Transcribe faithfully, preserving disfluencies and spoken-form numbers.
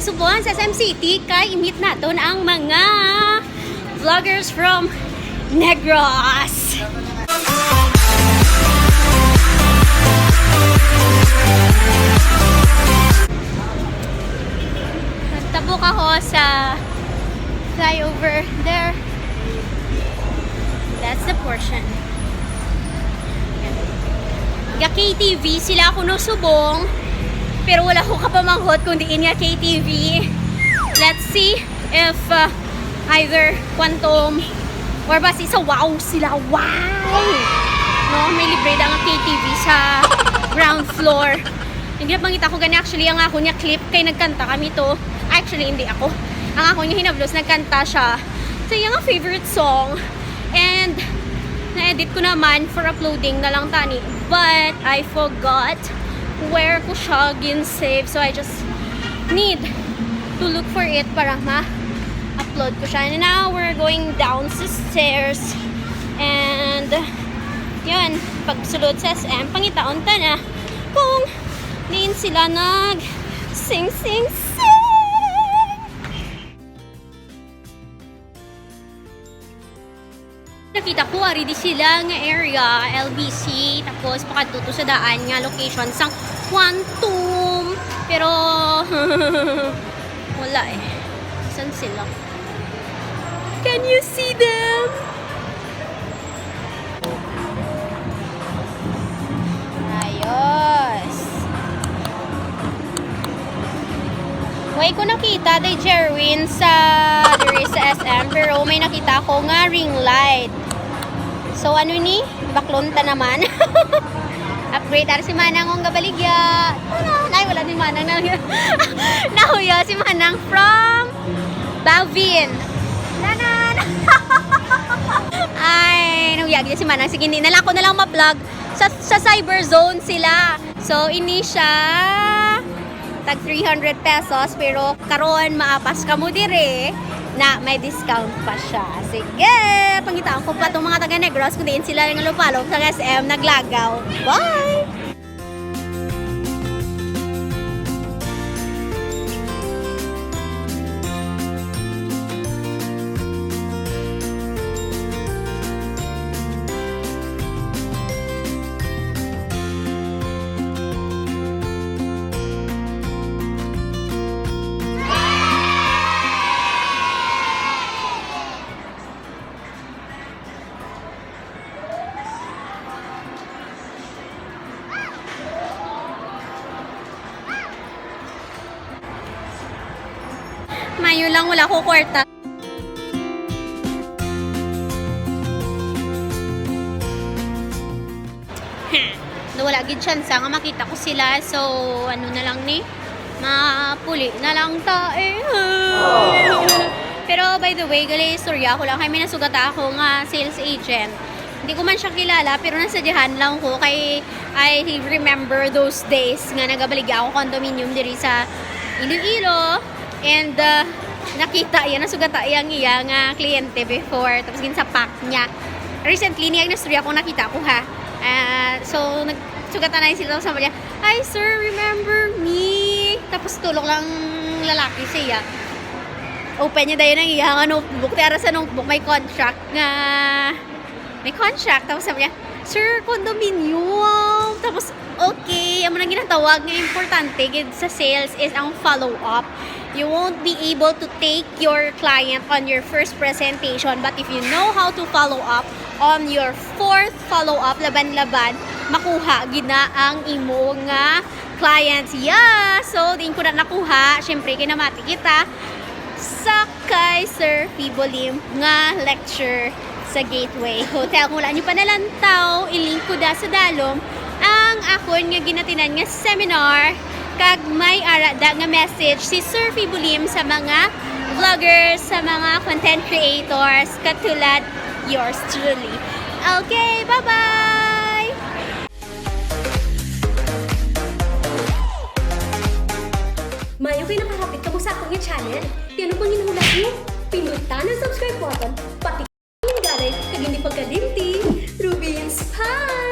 Subong sa S M City, kay i-meet naton ang mga vloggers from Negros. Nagtabok ako sa flyover there. That's the portion. Ga K T V sila kuno subong, pero wala ko kapamanghot kung diin nga K T V. Let's see if, uh, either Quantum or basi sa Wow sila. Wow! No, may libre na nga K T V sa ground floor. Hindi na pangita ko gani, actually, ang ako niya clip kay nagkanta kami to. Actually, hindi ako. Ang ako niya hinablos, nagkanta siya sa iyang favorite song. And na-edit ko naman for uploading na lang tani. But I forgot where ko siya gin-save. So I just need to look for it para ma-upload ko siya. And now we're going down the stairs. And yun, pagsulod sa S M, pangitaon ta na kung diin sila nag sing sing sing. Nakita ko, ari di sila nga area, L B C, tapos pakadto to sa daan nga location sang Quantum. Pero, wala eh. San sila? Can you see them? Ayos. Way ko nakita, day Jerwin, sa, diri sa S M, pero may nakita ko nga ring light. So, ano ni? Baklon ta naman. Upgrade, ara si Manang ang gabaligya. Tanan. Ay, wala ni Manang na. Nahuya si Manang from Bavin. Nanan. Ay, nahuya gid si Manang. Sige, hindi na lang ako na lang ma-vlog sa, sa cyber zone sila. So, ini siya tag three hundred pesos, pero karon maapas kamo dire na may discount pa siya. Sige, pangitaan ko pa tong mga taga Negros kung diin sila nga lupalop sa S M naglagaw. Bye! Mayo lang, wala ko kwarta. Nawala gid chance nga makita ko sila. So, ano na lang ni? Mapuli na lang ta eh. Pero by the way, gali istorya ko lang. Kay may nasugata ako nga sales agent. Hindi ko man siya kilala, pero nasadyahan lang ko kay I remember those days nga nagabaligya ako condominium diri sa Iloilo. And, uh, nakita iya, nasugata iya ang iya nga kliyente before. Tapos ginsapak niya. Recently, niya ang nastorya kung nakita ko, ha. Ah, so, nagsugatan na sila, tapos sabi niya, "Hi, sir, remember me?" Tapos tulok lang lalaki siya. Open niya dayon ang iya nga notebook. Ti ara sa notebook, may contract nga, may contract. Tapos sabi niya, "Sir, condominium." Tapos, okay, amo nang ginatawag nga importante gid sa sales is ang follow-up. You won't be able to take your client on your first presentation, but if you know how to follow up on your fourth follow-up, laban-laban, makuha gid na ang imo nga clients. Yeah! So, diin ko na nakuha. Siyempre, kinamati kita sa kay Sir Fibolim nga lecture sa Gateway Hotel. Kung wala niyo pa nalantaw, i-link ko da sa dalom ang akon nga ginatinan nga seminar, kag may ara da nga message si Sir Fibolim sa mga vloggers, sa mga content creators, katulad yours truly. Okay, bye-bye! Mayo kay nakahapit kamo sa akon nga channel. Ti ano pang ginhulat niyo? Pindutan ang subscribe button, pati ang linggalay, kag hindi pagkalimti, Ruben's Pie!